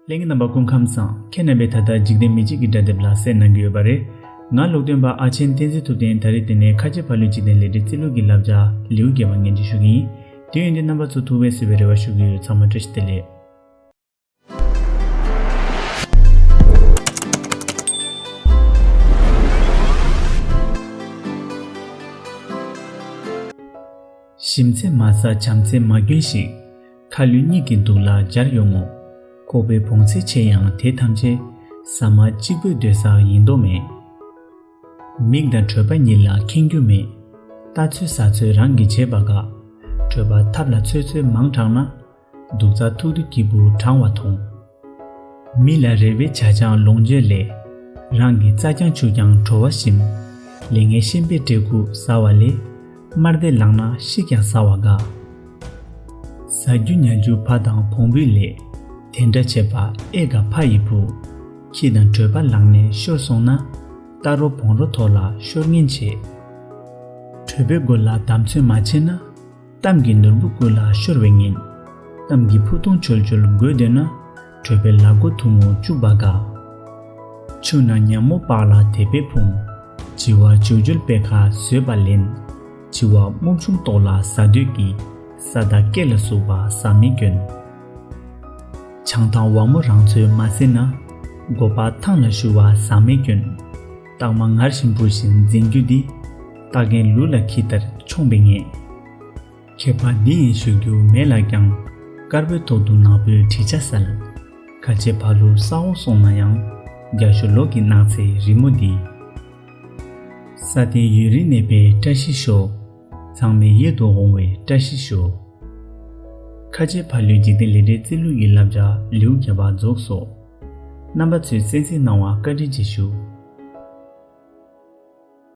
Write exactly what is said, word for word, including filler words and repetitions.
ལྷན་རྒྱས་རྣམ་པ་སྐུ་ཁམས་བཟང་། ཁྱེད་རྣམ་པས་ད་ལྟ་འཇིག་རྟེན་མི་ཆོས་ཀྱི་སྒྲ་དེབ་ལ་གསན་གནང་གི་ཡོད་པ་རེད། ང་ལུང་སྟོན་པ་ཨ་ཆེན་བསྟན་འཛིན་ཐུབ་བསྟན། ད་རེས་དེ་ནས་ཁ་ཆེ་ཕ་ལུའི་འཇིག་རྟེན་ལས་འབྲས་རྩིས་ལུགས་ཀྱི་བསླབ་བྱ་ལེའུ་བརྒྱད་པ་ངོས་འཛིན་ཞུ་གི་ཡིན། དེ་ཡིན་དུས་རྣམ་པ་ཚོ་ཐུགས་ཕན་གསོས་པའི་རེ་བ་ཞུ་གི་ཡོད། ཚང་མ་བཀྲ་ཤིས་བདེ་ལེགས། ཞིམ་ཚད་མ་ཟ་བྱམས་བརྩེ་མ་སྐྱོན་ཞིག། ཁ་ལུད་གཉིད་ཀྱི་སྡུག་ལ་སྦྱར་ཡོང་ངོ་། ཁོག་པའི་བོངས་ཚད་ཆེ་ཡང་དེ་ཐམས་ཅད། ཟ་མ་གཅིག་པུས་སྡོད་ས་ཡིན་མདོག་མེད། མིག་དང་གྲོད་པ་གཉིས་ལ་ཁེངས་རྒྱུ་མེད། ལྟ་ཚོད་ཟ་ཚོད་རང་གིས་བྱེད་པ་དགའ། གྲོད་པ་ཐབ་ལ་ཚོད་ཚོད་མང་དྲགས་ན། སྡུག་རྩ་ཐུག་དུས་སྐྱིད་པོ་གྲང་བ་མཐོང་། མི་ལ་རེ་བའི་ཇ་ཆང་ལོངས་སྤྱོད་ལས། རང་གི་རྩྭ་རྐྱང་ཆུ་རྐྱང་བྲོ་བ་ཞིམ། ལས་ངན་ཤན་པའི་འབྲས་ཁུག་ཟ་བ་ལས། དམར་འདེད་ལངས་ན་ཤི་ཀྱང་ཟ་བ་དགའ། ཟ་རྒྱུ་ཉལ་རྒྱུ་ཕ་དང་བོང་བུ་ལས། དེ་འདྲ་བྱས་པ་ཨེ་དགའ་ཕ་ཡི་བུ། ཁྱི་དང་གྲོད་པ་ལངས་ནས་ཤོར་སོང་ན། རྟ་རོ་བོང་རོ་ཐོག་ལ་ཤོར་ངན་བྱེད། གྲོད་པའི་མགོ་ལ་འདམ་ཚོད་མ་བྱས་ན། གཏམ་གྱི་ནོར་བུ་ཀུན་ལ་ཤོར་བའི་ཉིན། གཏམ་གྱི་ཕུ་ཐུང་འཆོལ་འཆོལ་དགོས་འདོད་ན། གྲོད་པའི་ལག་མགོ་ཐུང་ངུ་བཅུག་པ་དགའ། ཆུ་ནང་ཉ་མོ་པགས་ལ་དད་པས་ཕུང་། བྱི་བ་བྱུག་འཇོལ་པད་ཁ་བཟོས་པ་ལེན། བྱི་བ་སྨུག་ཆུང་ལྟོགས་ལ་ཟ་འདོད་ཀྱི། ས་དང་སྐེ་ལ་ཟུག་པ་ཟ་མི་སྐྱོན། ཆང་དང་ཝ་མོ་རང་ཚོས་མ་ཟིན་ན། མགོ་པ་ཐང་ལ་བཞུ་བ་ཟ་མི་སྐྱོན། སྟག་མ་ངར་བཞིན་འབུ་བཞིན་འཛིན་རྒྱུ་འདི། སྟག་རྒན་ལུག་ལ་ཁྱི་ལྟར་མཆོངས་པའི་ངེས། ཁྱད་པར་འདི་ཡིན་ཞུ་རྒྱུ་མེད་ལགས་ཀྱང་། དཀར་པོའི་ཐོག་ཏུ་ནག་པོའི་བྲིས་ཆ་གསལ། ཁ་ཆེ་ཕ་ལུ་ས་འོག་སོང་ན་ཡང་། རྒྱ་ཤོ་ལོ་གི་ནགས་ཚལ་རི་མོ་འདི། ས་སྟེང་ཡུན་རིང་གནས་པའི་བཀྲ་ཤིས་ཤོག། ཚང་མའི་ཡིད་དུ་འོང་བའི་བཀྲ་ཤིས་ཤོག། ཁ་ཆེ་ཕ་ལུའི་འཇིག་རྟེན་ལས་འབྲས་རྩིས་ལུགས་ཀྱི་བསླབ་བྱ་ལེའུ་བརྒྱད་པ་རྫོགས་སོ། རྣམ་པ་ཚོས་གསན་གཟིགས་གནང་བར་བཀའ་དྲིན་ཆེ་ཞུ།